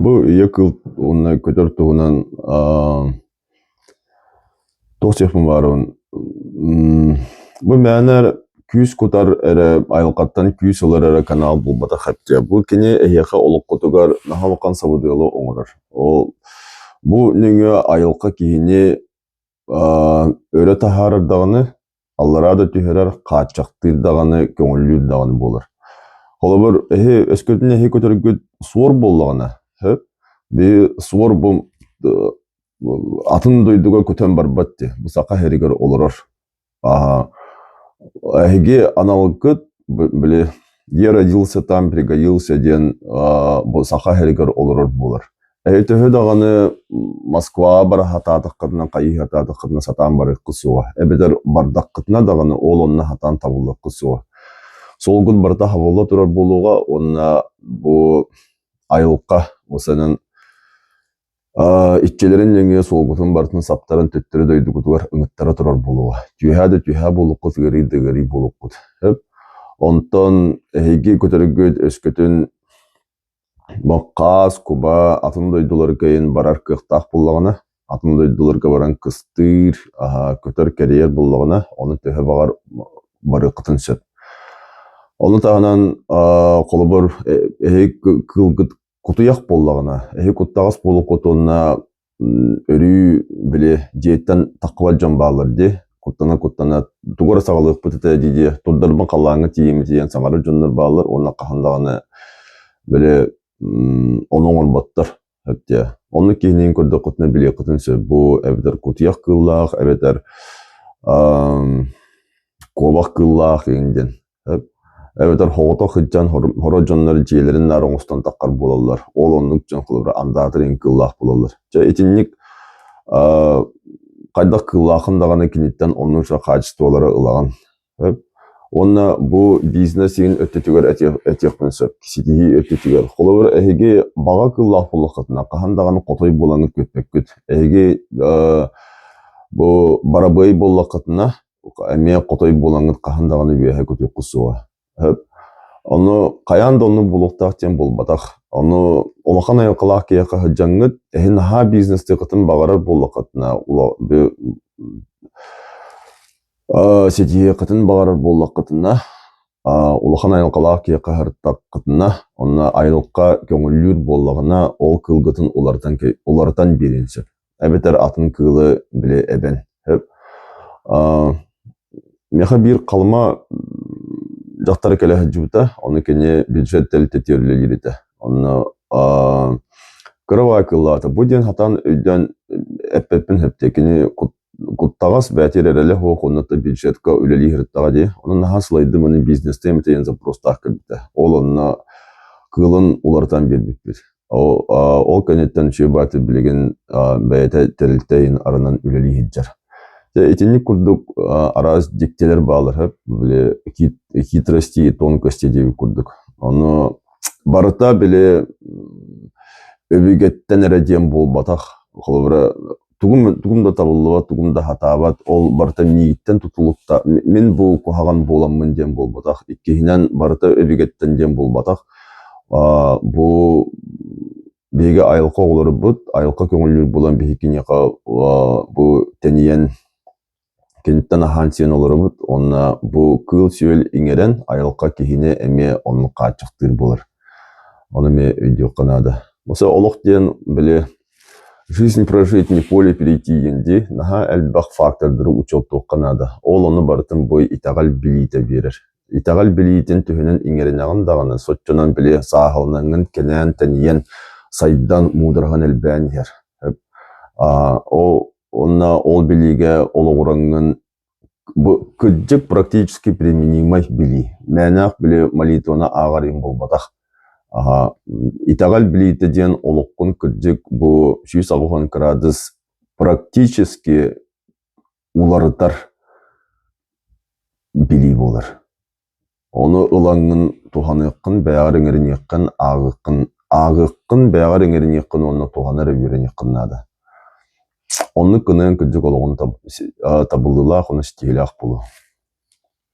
Бу ийэ кыыл уонна көтөр туһунан туох диэхпин баарыбын бу мээнэ күүс кутар эрэ айылҕаттан күүс ылар эрэ канал буолбатах эбит. Бу кини эһиэхэ олоххутугар наһаа улахан сабыдыалы оҥорор. Ол бу нөҥүө айылҕа киһини өрө таһаарар даҕаны, аллараа да түһэрэр, хааччахтыыр даҕаны, көҥүллүүр даҕаны буолар. Холобур, эһи өскөтүн эһи көтөргүт суор буоллаҕына, сөп, би суор бу атын дойдуга көтөн барбат дии, бу саха сиригэр олорор. Аһа, эһиги аналгыт били «Я родился там, пригодился» диэн бу саха сиригэр олорор буолар. Эһи төһө даҕаны Москваҕа бара сатаатаххытына, хайыы сатаатаххытына сатаан барыаххыт суоҕа. Эбэтэр бардаххытына даҕаны ол онно сатаан табыллыаххыт суоҕа. Суолгут барыта хабылла турар буолуоҕа уонна бу айылҕа осанан Иччилэрин нөҥүө суолгутун барытын саптаран төттөрү дойдугутугар ыҥыттара турар буолуоҕа. Түөһээ да түөһээ буолуоххут, ыарый да ыарый буолуоххут. Сөп. Онтон эһиги көтөргүт өскөтүн баккаас, куба, атын дойдуларга иһин барар кыахтаах буоллаҕына, атын дойдуларга баран кыстыыр, көтөр кэрийэр буоллаҕына, ону төһө баҕар барыаххытын сөп. Ону таһынан, холобур, эһиги кыылгыт Кутуйах буоллаҕына, эһи куттаҕас буолуоххут уонна өрүү били дьиэттэн таххыбат дьон бааллар дии. Куттана-куттана тугу эрэ саҕалыахпыт этэ дии-дии турдарбын халлааҥҥа тиийэммит диэн саҥарар дьоннор бааллар уонна хаһан даҕаны били ону оҥорботтор эбит Оннук киһиниин көрдөххүтүнэ билиэххитин сөп бу эбэтэр кутуйах кыыллаах эбэтэр куобах кыыллаах игин диэн. Эбэтэр соҕотох сылдьан хоро дьоннор дьиэлэрин наар оҥостон таххар буолаллар. Ол оннук дьон холобура андаатар иҥ кыыллаах буолаллар. Чэ итинник хайдах кыыллааххын даҕаны киниттэн оннук хаачыстыбалары ылаҕын. Уонна бу бизнес иһин өттүтүгэр этиэхпин сөп, ситиһии өттүтүгэр. Холобур, эһиги баҕа кыыллаах буоллаххытына, хаһан даҕаны хотой буолаҥҥыт көппөккүт. Эһиги бу барабыай буоллаххытына, эмиэ хотой буолаҥҥыт хаһан даҕаны үөһэ көтүөххүт суоҕа. Ону хайаан да оннук буолуохтаах диэн буолбатах. Ону улахан айылҕалаах киһиэхэ сылдьаҥҥыт, эһи наһаа бизнестыаххытын баҕарар буоллаххытына, ситиһиэххитин баҕарар буоллаххытына, улахан айылҕалаах киһиэхэ сырыттаххытына, онно айылҕа көҥүллүүр буоллаҕына, ол кыылгытын уларытан уларытан биэриэн сөп. Эбэтэр атын кыылы били эбэн. Сөп. Миэхэ биир Халыма дьахтара кэлэ сылдьыбыта, ону кини бюджет тэрилтэтигэр үлэлиир этэ. Онно кыра баҕайы кыыллаата. Бу диэн сатаан өйдөөн эппэппин сөп Кини куттаҕас бэйэтигэр эрэлэ суох уонна бюджетка үлэлии сырыттаҕа дии. Онон наһаа сылайдым уонна бизнестэм этэ диэн запростаах кэлбитэ. Ол онно кыылын уларытан биэрбиппит. Ол кэнниттэн үчүгэй билигин бэйэтэ тэрилтэ иһин арынан үлэлии сылдьар. Дьэ итинник курдук араас дьиктилэр бааллар били хитрости и тонкости диэбит курдук. Ону барыта били өбүгэттэн эрэ диэн буолбатах. Холобура тугум, тугум да табыллыбат, тугум да сатаабат, ол барыта миигиттэн тутулукта, мин бу куһаҕан буоламмын диэн буолбатах. Иккиһинэн, барыта өбүгэттэн диэн буолбатах. Бу биһиги айылҕа оҕолорбут, айылҕа көҥүллүүр буолан биһиги киниэхэ бу тэнийэн киниттэн аһаан-сиэн олоробут уонна бу кыыл-сүөл иҥэрэн айылҕа киһини эмиэ оннук хааччахтыыр буолар. Ону эмиэ өйдүөххэ наада. Осы олох диэн били Жизнь прожить, не поле перейти диэн дии, наһаа элбэх фактордары учуоттуохха наада. Ол ону барытын бу итэҕэл билиитэ биэрэр. Итэҕэл билиитин төһөнөн иҥэринэҕин даҕаны, соччонон били сааһыланаҥҥын кэнээн, тэнийэн, сайдан, муудараһан элбээн иһэр. Ол уонна ол билиигэ олоҕураҥҥын Бу кырдьык практически применимай билии. Мээнээх били молитваны ааҕар иһин буолбатах. Аһа, итэҕэл билиитэ диэн олоххун кырдьык бу 180 кыраадыс практически уларытар билии буолар. Ону ылаҥҥын туһаныаххын, бэйэҕэр иҥэриниэххин, ааҕыаххын, ааҕыаххын, бэйэҕэр иҥэриниэххин уонна туһана эрэ үөрэниэххин наада. Оннук гыныан кырдьык олоҕун табыллыылаах уонна ситиһиилээх буолуо.